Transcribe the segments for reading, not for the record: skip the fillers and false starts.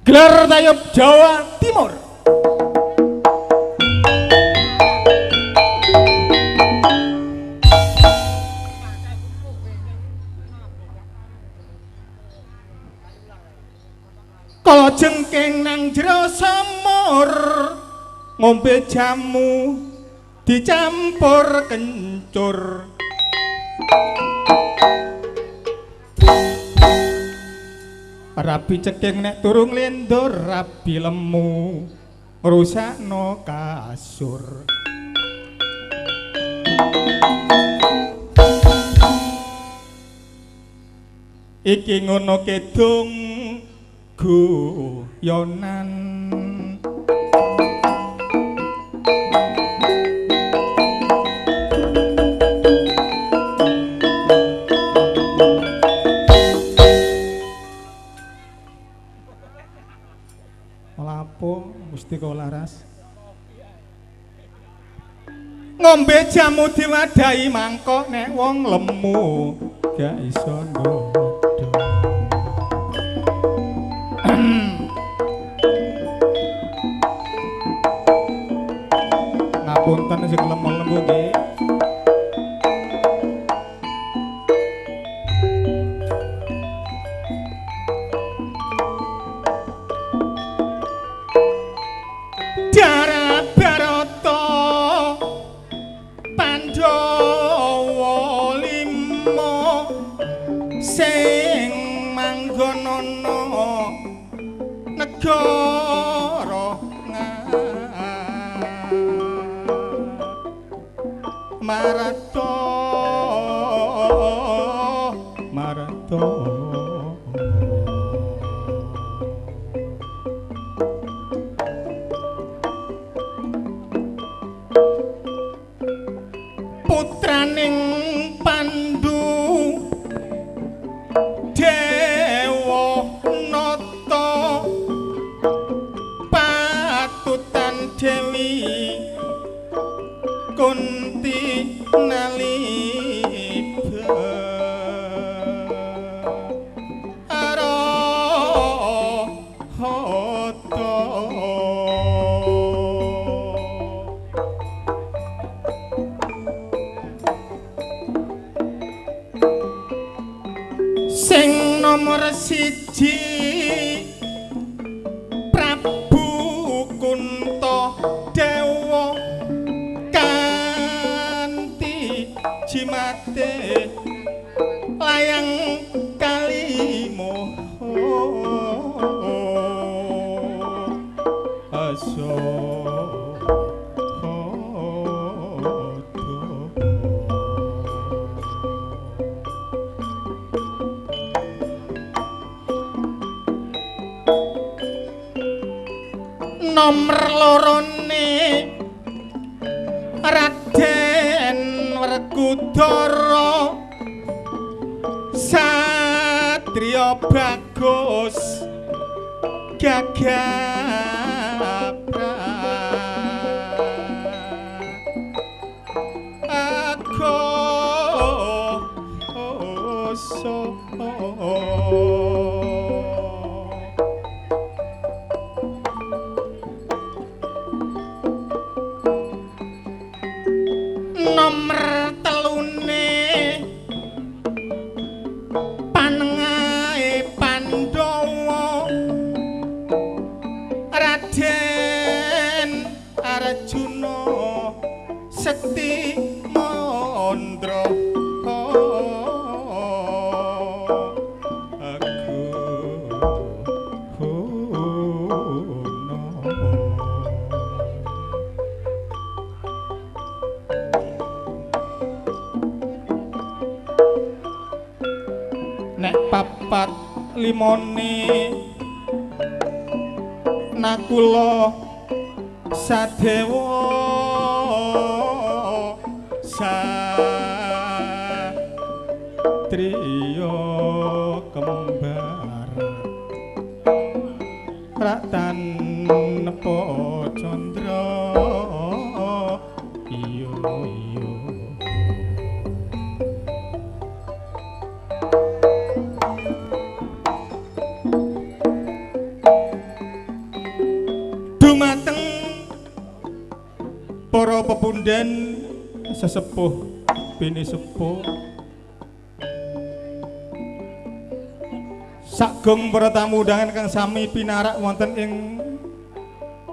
Gelar Tayub Jawa Timur. Kala jengking nang jero sumur ngombe jamu dicampur kencur. Rabi ceking nek turu nglindur, rabi lemu ngrusakno kasur. Iki ngono kedung guyonan. Lapo Mustika Laras ngombe jamu diwadahi mangkok nek wong lemu gak iso ndodho. Ngapunten sing lemu-lemu nggih. Darah Barata Pandhawa lima sing manggon ana negara Marata Marata. Putraning Pandu Dewa Nata patutan Dewi Kunti naliba arahata. Sing nomor siji Prabu Kunta Dewa kanthi jimate layang kalimoho aso. Nomor lorone Raden Werkudara satriya bagus gagah prakoso. Nomor telune panengahe Pandhawa Raden Arjuna Sekti Mandra nek papat limone Nakula Sadewa satriya kembar rak tanpa candra iya iya. Para pepunden sesepuh bini sepuh sagung para tamu undangan kang sami pinarak wonten ing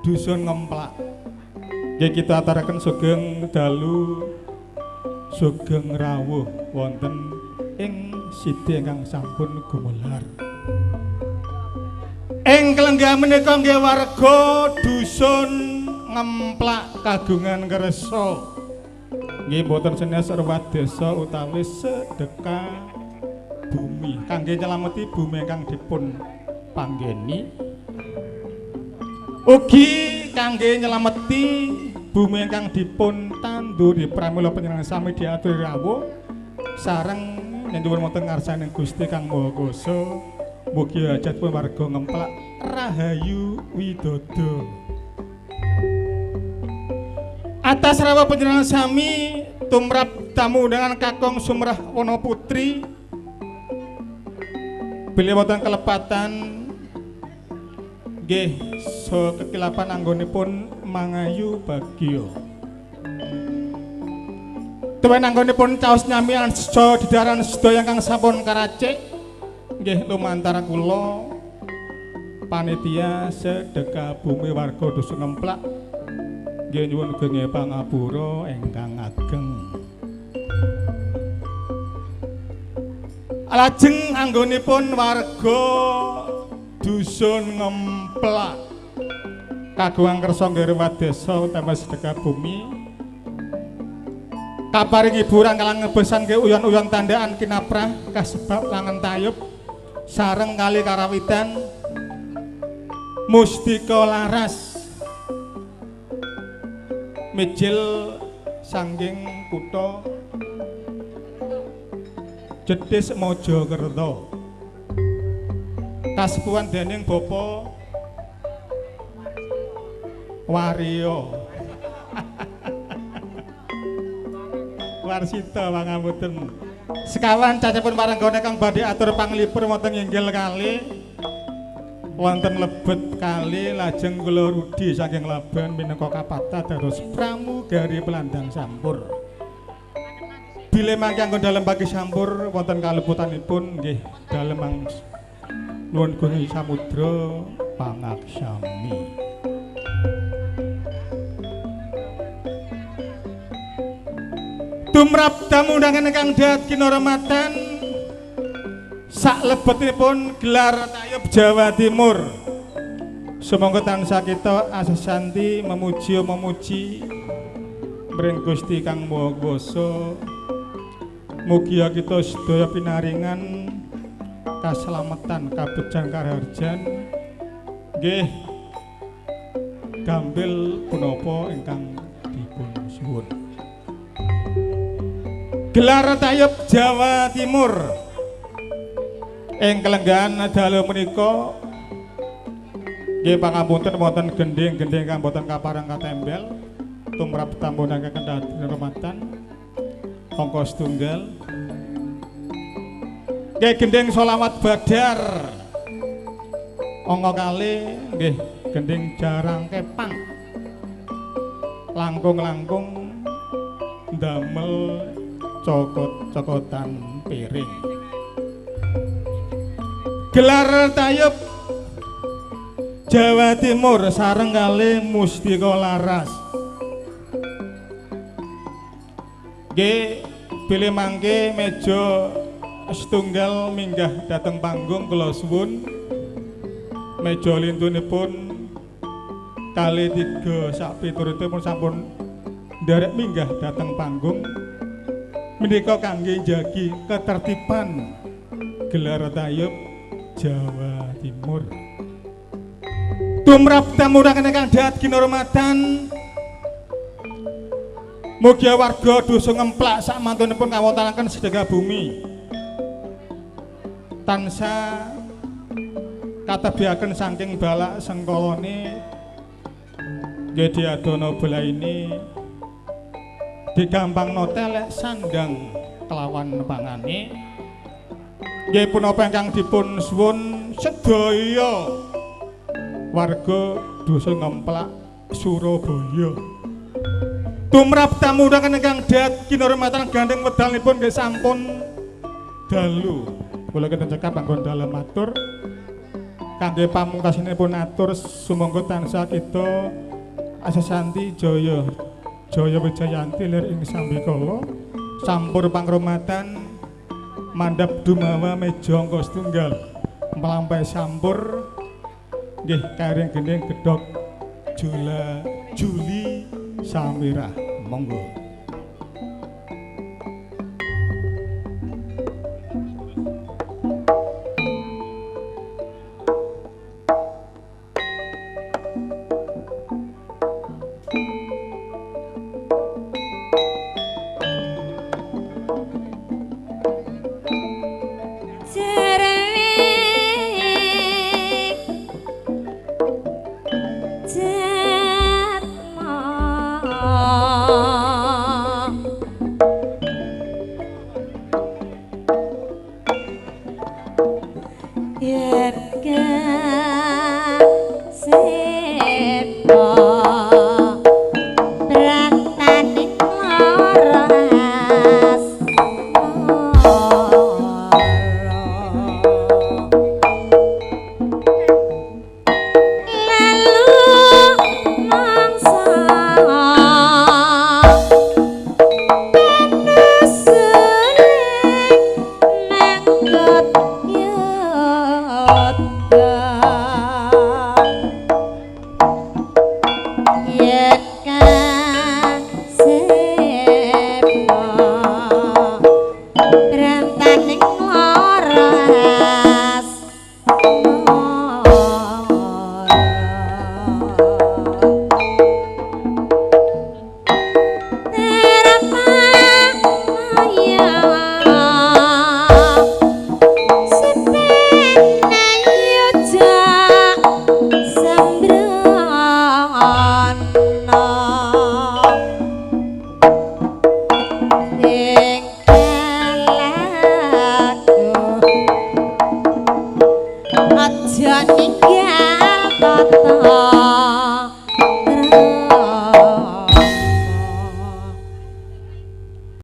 dusun Ngemplak. Nggih kita aturaken sugeng dalu sugeng rawuh wonten ing sidi ingkang sampun gumelar. Ing kelenggahan menika nggih warga dusun Ngemplak kagungan kersa nggih boten senes ruwat desa utawi sedekah bumi kangge nyelameti bumi ingkang dipun panggeni ugi kangge nyelameti bumi ingkang dipun tanduri. Pramila panjenengan sami diaturi rawuh sareng nyuwun wonten ngarsaning Gusti Kang Maha Kuwasa mugi hajatipun warga Ngemplak rahayu widodo. Atas rawuh panjenengan sami tumrap tamu undangan kakung sumrah wana putri bilih wonten kelepatan nggih so kekilapan anggonipun mangayu bagya. Tuwin anggonipun caos nyamian saha dedaran sedaya ingkang sampun karacik nggih lumantar kula panitia sedekah bumi warga dusun Ngemplak nggih nyuwun genge pangapura ingkang ageng. Lajeng anggonipun warga dusun Ngemplak kagungan kersa nggih ruwat desa utawi sedekah bumi kaparing hiburan kalang ngebesan nggih uyon-uyon tandaan kinaprah kasebab langen tayub sareng kali karawitan Mustika Laras mijil sangging kutha Jetis Mojokerto kasepuhan dening Bapak Wario Warsita pangapunten. Sekawan cacahipun paranggana kang badhe atur panglipur wonten inggil kali wonten lebet kali lajeng kula rudi saking Laban minangka kapata dados pramugari pelandang sampur. Bilih mangke anggon dalem pagi sampur wonten kaleputanipun nggih dalem nuwun Gusti Samudra pangaksami. Tumrap tamu undangan ingkang dhat kinurmatan saklebetipun gelar tayub Jawa Timur. Sumangga tansah kita asesanti memuji memuji mring Gusti Kang Maha Kuwasa. Mugia kita sedaya pinaringan kaslametan kabejan karaharjan nggih gambil punapa ingkang dipun suwun. Gelar tayub Jawa Timur ing kelenggahan dalu menika nggih pangapunten wonten gendhing-gendhing kang boten kapareng katembel tumrap tamu ingkang kinurmatan angka setunggal nggih gendhing sholawat badar angka kalih nggih gendhing jarang kepang langkung-langkung ndamel cokot-cokotan piring. Gelar tayub Jawa Timur sareng kalih Mustika Laras. Nggih bilih mangke meja setunggal minggah dhateng panggung kula suwun. Meja lintunipun kalih tiga sak piturute pun sampun nderek minggah dhateng panggung. Menika kangge njagi ketertiban gelar tayub Jawa Timur. Tumrap tamu undangan ingkang dhat kinurmatan mugia warga dusun Ngemplak sak mantunipun kawontenaken sedekah bumi tansah katebiaken saking balak sengkolone nggih diadono belaine digampangno telek sandang kelawan pangane nggih punapa ingkang dipun suwun sedaya warga dusun Ngemplak Surabaya. Tumrap tamu undangan ingkang dat kinurmatan gandeng wedalipun nggih sampun dalu. Kula kinten cekap panggon dalem matur. Kangge pamungkasanipun atur sumangga tansah kita asasanti jaya jaya wijayanti lir ing sambikala sampur pangromatan mandhap dumawa meja angka setunggal mlampah sampur nggih karing gendhing gedhog Jula Juli Samirah. Monggo.